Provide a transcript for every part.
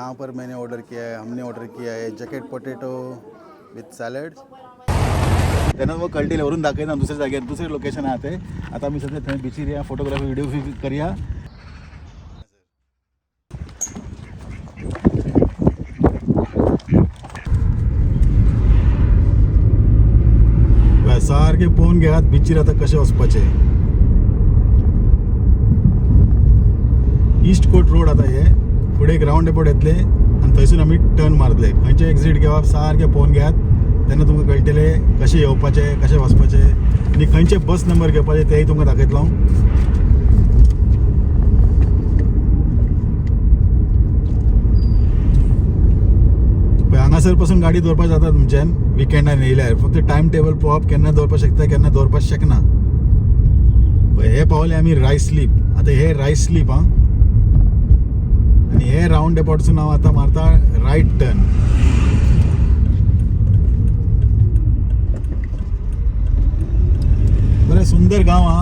यहाँ पर मैंने ऑर्डर किया है, हमने ऑर्डर किया है जॅकेट पोटॅटो विथ सॅलड. तेन्ना मग कळटलें, व्हरून दाखयना दुसऱ्या जाग्यार, दुसरें लोकेशन आहा तें. आतां आमी सद्या थंय बिचीर या, फोटोग्राफी व्हिडिओ करया. पळय, सारकें पळोवन घेयात बिचीर आतां कशें वचपाचें. ईस्ट कोट रोड आतां हे फुडें एक रावंड एबाउट येतले आनी थंयसून आमी टर्न मारतले. खंयचे एक्झीट घेवप सारकें पळोवन घेयात, तेन्ना तुमकां कळटलें कशें येवपाचें, कशें वचपाचें आनी खंयचे बस नंबर घेवपाचे तेय तुमकां दाखयतलो हांव. पळय, हांगासर पासून गाडी दवरपाक जाता तुमच्यान विकेंडान येयल्यार. फक्त टायम टेबल पळोवप, केन्ना दवरपाक शकता केन्ना दवरपाक शकना. पळय, हे पावले आमी रायस स्लीप. आतां हे रायस स्लीप आं, आनी हे रावंड एबाउटसून हांव आतां मारता रायट टर्न. बरें सुंदर गांव आहा.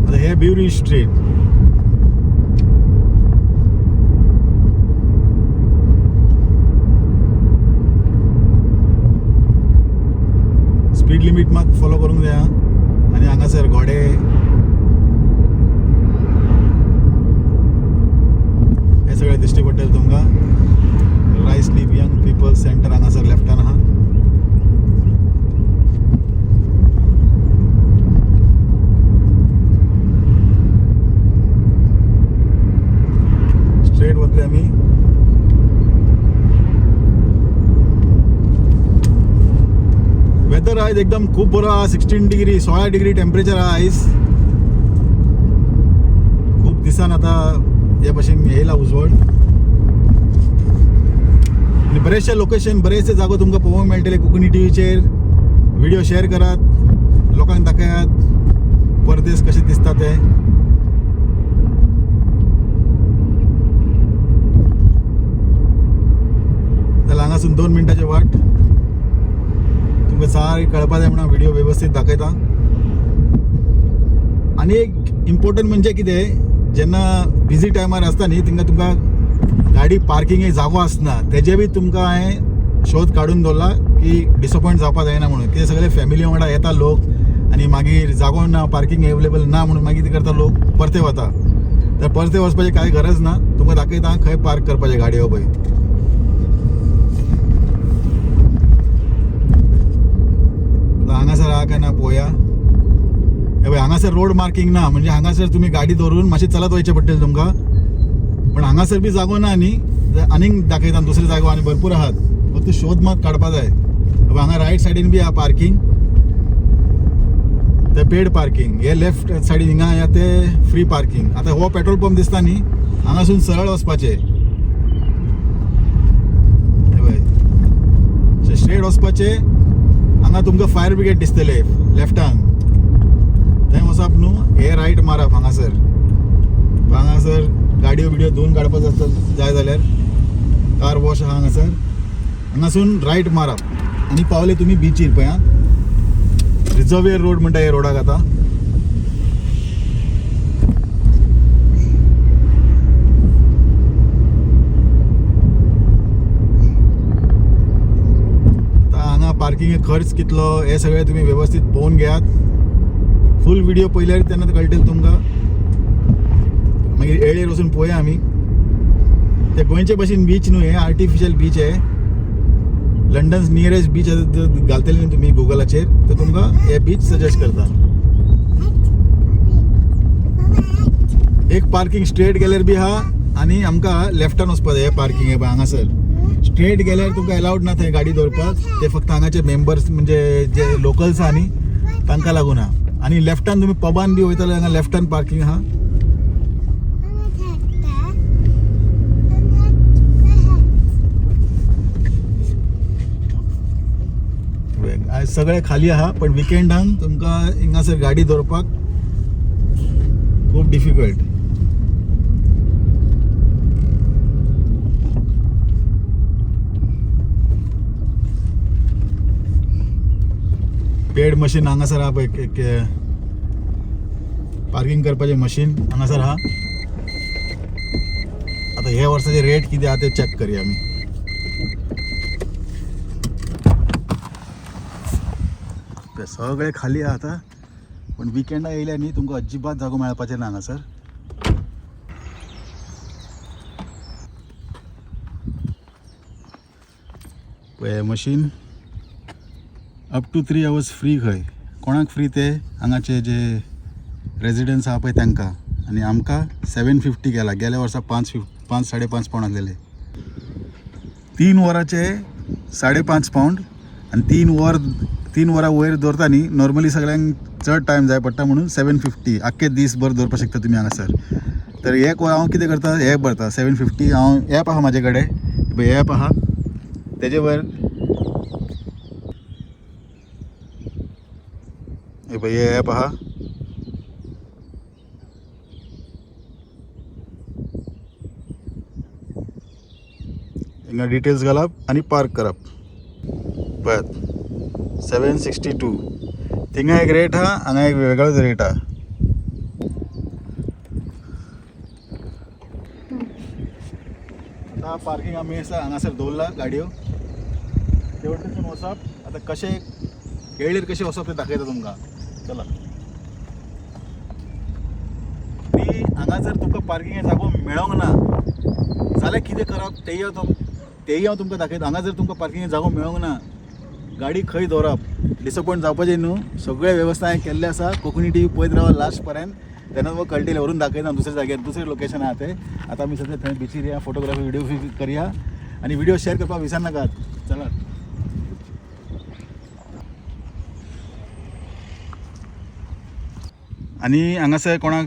आतां हे ब्युरी स्ट्रीट. स्पीड लिमीट मात फॉलो करूंक जाय आं. आनी हांगासर घोडे, हे सगळे दिश्टी पडटले तुमकां. Ruislip young people centre हांगासर लेफ्टान आहा. स्ट्रेट वतले आमी. वेदर आयज एकदम खूब बरो आहा. 16 डिग्री, 16 डिग्री टेम्परेचर आहा आयज. खूब दिसान आतां हे भशेन येयला उजवड. आनी बरेचशे लोकेशन, बरेचशे जागो तुमकां पळोवंक मेळटले कोंकणी टीव्हीचेर. व्हिडिओ शेअर करात, लोकांक दाखयात परदेस कशें दिसता ते. जाल्यार हांगासून 2 मिनटाची वाट. तुमकां सारकें कळपा जाय म्हणून व्हिडिओ वेवस्थीत दाखयता. आनी एक इम्पॉर्टंट म्हणजे कितें, जेन्ना बिजी टायमार आसता न्ही, थिंगा तुमकां गाडी पार्किंगेक जागो आसना. तेजे बी तुमकां हांवें शोध काडून दवरला की डिसअपॉयंट जावपा जायना म्हणून. कित्याक सगळे फॅमिली वांगडा येता लोक आनी मागीर जागो ना, पार्किंग एवेलेबल ना म्हणून मागीर कितें करता लोक, परते वता. तर परते वचपाची कांय गरज ना. तुमकां दाखयता खंय पार्क करपाचे गाडयो. पळय, आतां हांगासर आहा काय ना पळोवया. हे पळय, हांगासर रोड मार्किंग ना, म्हणजे हांगासर तुमी गाडी दवरून मातशें चलत वयचें पडटलें तुमकां. पण हांगासर बी जागो ना न्ही, आनीक दाखयता दुसरे जागो आनी भरपूर आहात, फक्त शोध मात काडपा जाय. हे पळय, हांगा रायट सायडीन बी आहा पार्किंग, ते पेड पार्किंग. हे लेफ्ट सायडीन हिंगा आहा ते फ्री पार्किंग. आतां हो पेट्रोल पंप दिसता न्ही, हांगासून सरळ वचपाचें. हे पळय, स्ट्रेट वचपाचें. हांगा तुमकां फायर ब्रिगेड दिसतले लेफ्टान, थंय वचप न्हू, हे रायट मारप हांगासर. हांगासर गाडयो बिडयो धुवून काडपाक आसता जाय जाल्यार कार वॉश आहा हांगासर. हांगासून रायट मारप आनी पावले तुमी बिचीर. पळय आं, रिजर्वियर रोड म्हणटा हे रोडाक आतां. आतां हांगा पार्किंगे खर्च कितलो हे सगळें तुमी वेवस्थीत पळोवन घेयात. फूल व्हिडिओ पळयल्यार तेन्ना कळटलें तुमकां. मागीर येळेर वचून पळोवया आमी. ते गोंयचे भशेन बीच न्हू, हे आर्टिफिशियल बीच हे. लंडन्स नियरेस्ट बीच घालतले न्हू तुमी गुगलाचेर, तर तुमकां हे बीच सजेस्ट करता. एक पार्किंग स्ट्रेट गेल्यार बी आहा आनी आमकां लेफ्टान वचपाक जाय. हे पार्किंग हे पळय हांगासर स्ट्रेट गेल्यार तुमकां एलावड ना थंय गाडी दवरपाक. ते फक्त हांगाचे मेंबर्स म्हणजे जे लोकल्स आहा न्ही तांकां लागून आहा. आनी लेफ्टान तुमी पबान बी वयता जाल्यार हांगा लेफ्टान पार्किंग आहा. आयज सगळे खाली आहा, पण विकेंडान तुमकां हिंगासर गाडी दवरपाक खूब डिफिकल्ट. पेड मशीन हांगासर आहा पळय, एक पार्किंग करपाचें मशीन हांगासर आहा. आतां हे वर्साचे रेट कितें आहा ते चॅक करया आमी. ते सगळे खाली आहा आतां, पूण विकेंडा येयल्या न्ही तुमकां अजिबात जागो मेळपाचें ना हांगासर. पळय machine up to 3 hours free खंय. कोणाक फ्री ते हांगाचे जे रेजिडंट्स आहा पळय तांकां, आनी आमकां 750 केला. गेल्या वर्सा 5 5.5 पावंड आसलेले. 3 वरांचे 5.5 पावंड आनी 3 वरां वयर दवरता न्ही नॉर्मली सगळ्यांक चड टायम जाय पडटा म्हणून 750. आख्खे दीसभर दवरपाक शकता तुमी हांगासर. तर एक वर हांव कितें करता, एप भरता 750. हांव एप आहा म्हाजे कडेन, पळय एप आहा तेजे वयर हे पळय हे एप आहा. हिंगा डिटेल्स घालप आनी पार्क करप. पळयात 762. थिंगा एक रेट आहा, हांगा एक वेगळोच रेट आहा. आतां पार्किंग आमी आसा हांगासर दवरला गाडयो. ते वटेनसून वचप आतां कशें केळीर कशें वचप तें दाखयता तुमकां. चला आनी हांगा जर तुमकां पार्किंगे जागो मेळोंक ना जाल्यार कितें करप तेय हांव तुमकां दाखयता. हांगा जर तुमकां पार्किंगे जागो मेळोंक ना, गाडी खंय दवरप, डिसअपॉयंट जावपाचें न्हू. सगळे वेवस्था हांवें केल्ले आसा. कोंकणी टीव्ही पळयत रावा लास्ट पर्यंत, तेन्ना तुमकां कळटलें. व्हरून दाखयता दुसऱ्या जाग्यार, दुसरें लोकेशन आहा तें. आतां आमी सद्या थंय बिचीर या, फोटोग्राफी व्हिडिओ करया आनी व्हिडिओ शेअर करपाक विसरनाकात. चला. आनी हांगासर कोणाक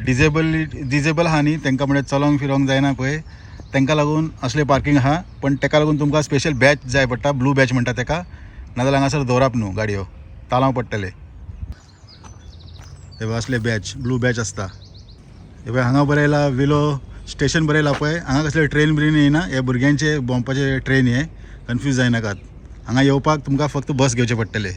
डिजेबल आहा न्ही तांकां, म्हळ्यार चलोंक फिरोंक जायना पळय, तांकां लागून असलें पार्किंग आहा. पण ताका लागून तुमकां स्पेशल बॅच जाय पडटा, ब्लू बॅच म्हणटा ताका. नाजाल्यार हांगासर दवरप न्हू गाडयो, तालांव पडटले. हे पळय असले बॅच, ब्लू बॅच आसता. हे पळय हांगा बरयला विलो स्टेशन बरयला पळय. हांगा कसले ट्रेन ब्रेन येयना, हे भुरग्यांचे भोंवपाचे ट्रेन हे, कन्फ्यूज जायनाकात. हांगा येवपाक तुमकां फक्त बस घेवचे पडटले.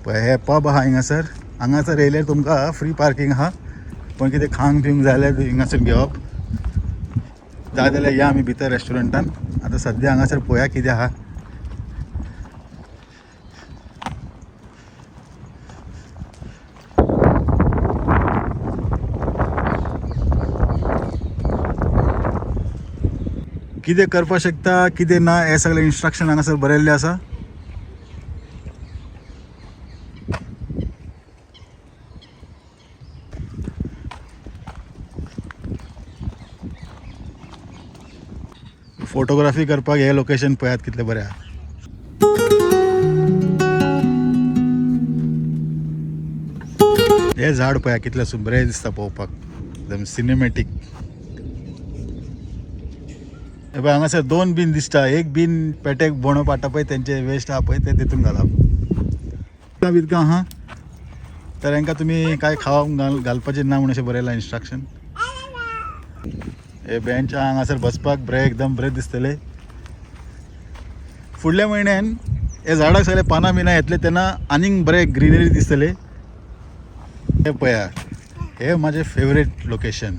पळय हे पब आहा हिंगासर. हांगासर येयल्यार तुमकां फ्री पार्किंग आहा, पण कितें खावंक पिवंक जाय जाल्यार हिंगासर घेवप. जाय जाल्यार या आमी भितर रेस्टॉरंटान. आतां सद्या हांगासर पळोवया कितें आहा. कितें करपाक शकता कितें ना हें सगळें इन्स्ट्रक्शन हांगासर बरयल्लें आसा. फोटोग्राफी करपाक हें लोकेशन पळयात कितलें बरें आहा. हें झाड पळया कितलें बरें दिसता पळोवपाक, एकदम सिनेमॅटीक. हे पळय हांगासर 2 बीन दिसता. एक बीन पेटेक बोणो पाडटा पळय, तेंचे वेस्ट आहा पळय ते तितून घालप. बिदकां आहा तर हांकां तुमी कांय खावंक घालपाचें ना म्हूण अशें बरयलां इन्स्ट्रक्शन. हे बेंच आहा हांगासर बसपाक बरें, एकदम बरें दिसतलें. फुडल्या म्हयन्यान हे झाडाक सगळे पानां बिनां येतले तेन्ना आनीक बरें ग्रिनरी दिसतले. हे पळया हे म्हाजें फेवरेट लोकेशन.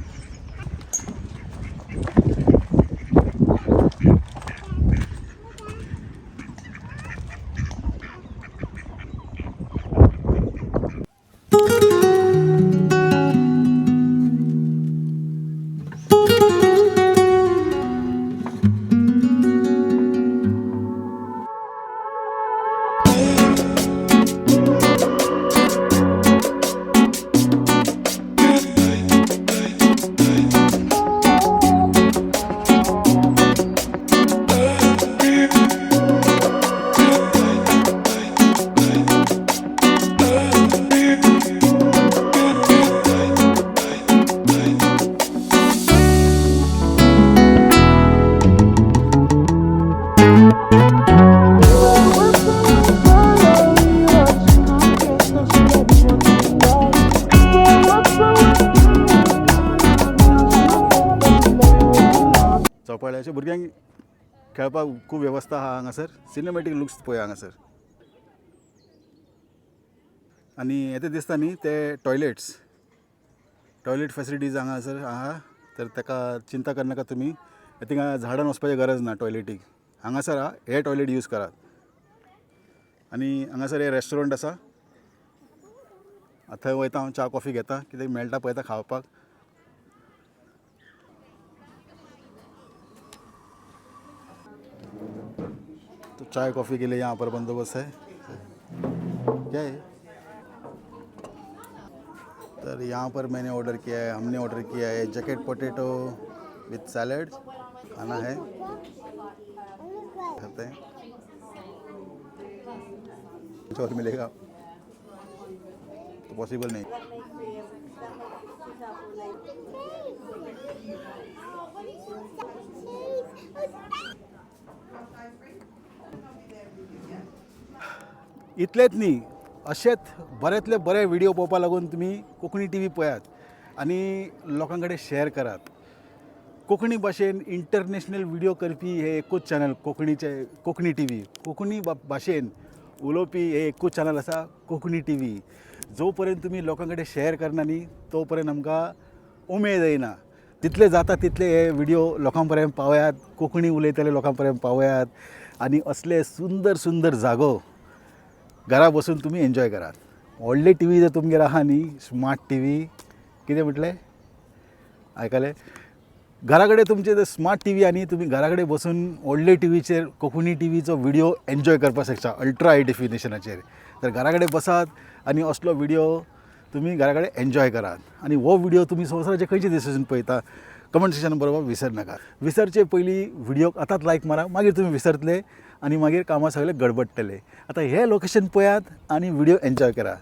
चोपाळ्याचे भुरग्यांक खेळपाक खूब वेवस्था आहा हांगासर. सिनेमॅटीक लुक्स पळय हांगासर. आनी हें दिसता न्ही ते टॉयलेट्स, टॉयलेट फेसिलिटीज हांगासर आहा. तर ताका चिंता करनाका तुमी, थिंगा झाडान वचपाची गरज ना टॉयलेटीक. हांगासर आहा, हे टॉयलेट यूज करात. आनी हांगासर हे रेस्टॉरंट आसा. थंय वयता हांव, च्या कॉफी घेता, कितें मेळटा पळयता खावपाक. तो चाय कॉफ़ी के लिए यहाँ पर बंदोबस्त है. क्या है? तर यहाँ पर मैंने ऑर्डर किया है, हमने ऑर्डर किया है जैकेट पोटैटो विथ सैलड. खाना है, खाते हैं. कुछ और मिलेगा तो पॉसिबल नहीं. इतलेंच न्ही, अशेंच बऱ्यांतले बरे व्हिडिओ पळोवपा लागून तुमी कोंकणी टीव्ही पळयात आनी लोकां कडेन शेअर करात. कोंकणी भाशेन इंटरनॅशनल व्हिडिओ करपी हे एकूच चॅनल कोंकणीचे, कोंकणी टीव्ही. कोंकणी भाशेन उलोवपी हे एकूच चॅनल आसा, कोंकणी टीव्ही. जो पर्यंत तुमी लोकां कडेन शेअर करना न्ही, तो पर्यंत आमकां उमेद येयना. जितले जाता तितले हे व्हिडिओ लोकां पर्यंत पावयात, कोंकणी उलयतले लोकां पर्यंत पावयात आनी असले सुंदर सुंदर जागो घरा बसून तुमी एन्जॉय करात. व्हडले टीव्ही जर तुमगेर आहा न्ही, स्मार्ट टीव्ही, कितें म्हटलें आयकलें, घरा कडेन तुमचे जर स्मार्ट टीव्ही आनी तुमी घरा कडेन बसून व्हडले टीव्हीचेर कोंकणी टीव्हीचो व्हिडिओ एन्जॉय करपाक शकता अल्ट्रा हाय डेफिनेशनाचेर. तर घरा कडेन बसात आनी असलो व्हिडिओ तुमी घरा कडेन एन्जॉय करात. आनी हो व्हिडिओ तुमी संवसाराचे खंयचे देशासून पळयता, कमेंट सेक्शनान बरोवपाक विसर नाका. विसरचे पयलीं व्हिडियोक आतांच लायक मारा, मागीर तुमी विसरतले आनी मागीर कामां सगळें गडबडटले. आतां हें लोकेशन पळयात आनी व्हिडिओ एन्जॉय करा.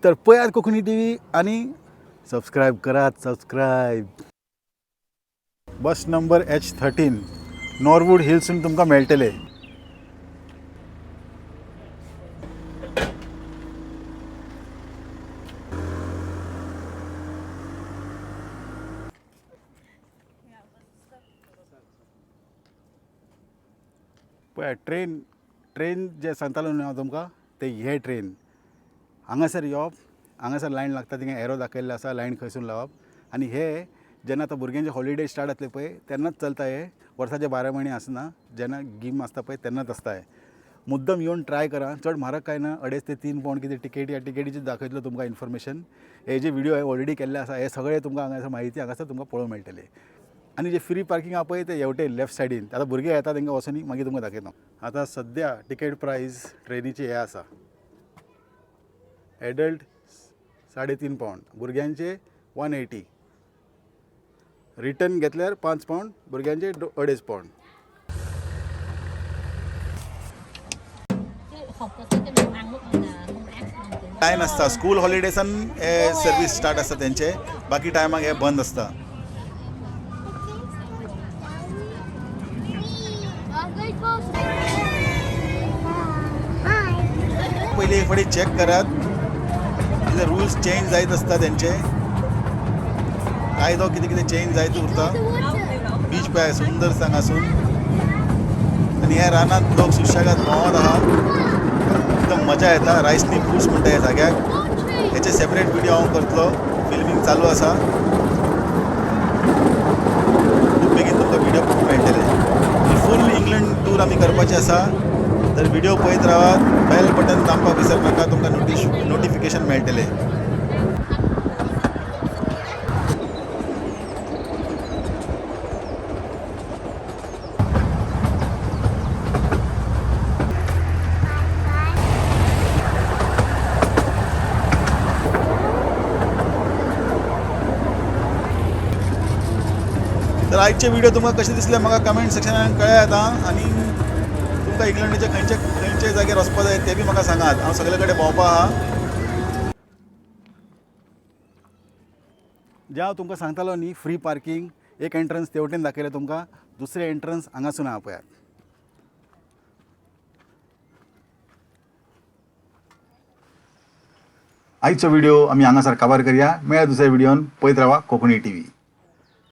तर पळयात कोंकणी टीव्ही आनी सबस्क्रायब करात, सबस्क्रायब. बस नंबर H 13, Norwood हिल्सून तुमकां मेळटले. पळय ट्रेन, ट्रेन जे सांगतालो न्हू हांव तुमकां, ते हे ट्रेन हांगासर येवप, हांगासर लायन लागता. थिंगा एरो दाखयल्ले आसा, लायन खंयसून लावप. आनी हे जेन्ना आतां भुरग्यांचे हॉलिडे स्टार्ट जातले पळय तेन्नाच चलता हे. वर्साचे 12 म्हयने आसना, जेन्ना गीम आसता पळय तेन्नाच आसता हे. मुद्दम येवन ट्राय करा. चड म्हारग कांय ना, 2.5 ते 3 पावंड कितें टिकेट. ह्या टिकेटीचे दाखयतलो तुमकां इन्फॉर्मेशन. हे जे व्हिडिओ हांवें ऑलरेडी केल्ले आसा, हे सगळे तुमकां हांगासर म्हायती हांगासर तुमकां पळोवंक मेळटले. आनी जे फ्री पार्किंग आहा पळय ते हेवटेन लेफ्ट सायडीन. आतां भुरगे येता, तांकां वचोनी मागीर तुमकां दाखयता. आतां सद्या टिकेट प्रायस ट्रेनीची हे आसा, एडल्ट 3.5 पावंड, भुरग्यांचे 180, रिटर्न घेतल्यार 5 पावंड, भुरग्यांचे 2.5 pound. Chứ học có cái đồ ăn lúc là không ăn không cũng time आसता, स्कूल हॉलिडेसान हे सर्वीस स्टार्ट आसता तेंचे, बाकी टायमाक हे बंद आसता. पयली एक फावटी चॅक करात, कितें रुल्स चेंज जायत आसता तेंचे, कायदो कितें कितें चेंज जायत उरता. बीच पळय सुंदर हांगासून. आनी ह्या रानांत लोक सुशेगाद भोंवत आहा, एकदम मजा येता. रायसनी वुड्स म्हणटा ह्या जाग्याक. हेचे सेपरेट व्हिडिओ हांव करतलो, फिल्मींग चालू आसा. खूब बेगीन तुमकां व्हिडिओ पळोवंक मेळटले. फूल इंग्लंड टूर आमी करपाचे आसा, तर व्हिडिओ पळयत रावात. बेल बटन दामपाक विसर नाका, तुमकां नोटिफिकेशन मेळटलें. तर आयचे व्हिडिओ तुमकां कशें दिसले म्हाका कमेंट सेक्शनान कळयात आं. आनी तुमकां इंग्लंडाचे खंयचे खंयचे जाग्यार वचपा जाय ते बी म्हाका सांगात. हांव सगळे कडेन भोंवपा आहा. जें हांव तुमकां सांगतालो न्ही, फ्री पार्किंग, एक एंट्रन्स तेवटेन दाखयलें तुमकां, दुसरें एंट्रन्स हांगासून आहा, पळयात. आयचो व्हिडिओ आमी हांगासर काबार करया. मेळया दुसऱ्या व्हिडियोन. पळयत रावा कोंकणी टीव्ही.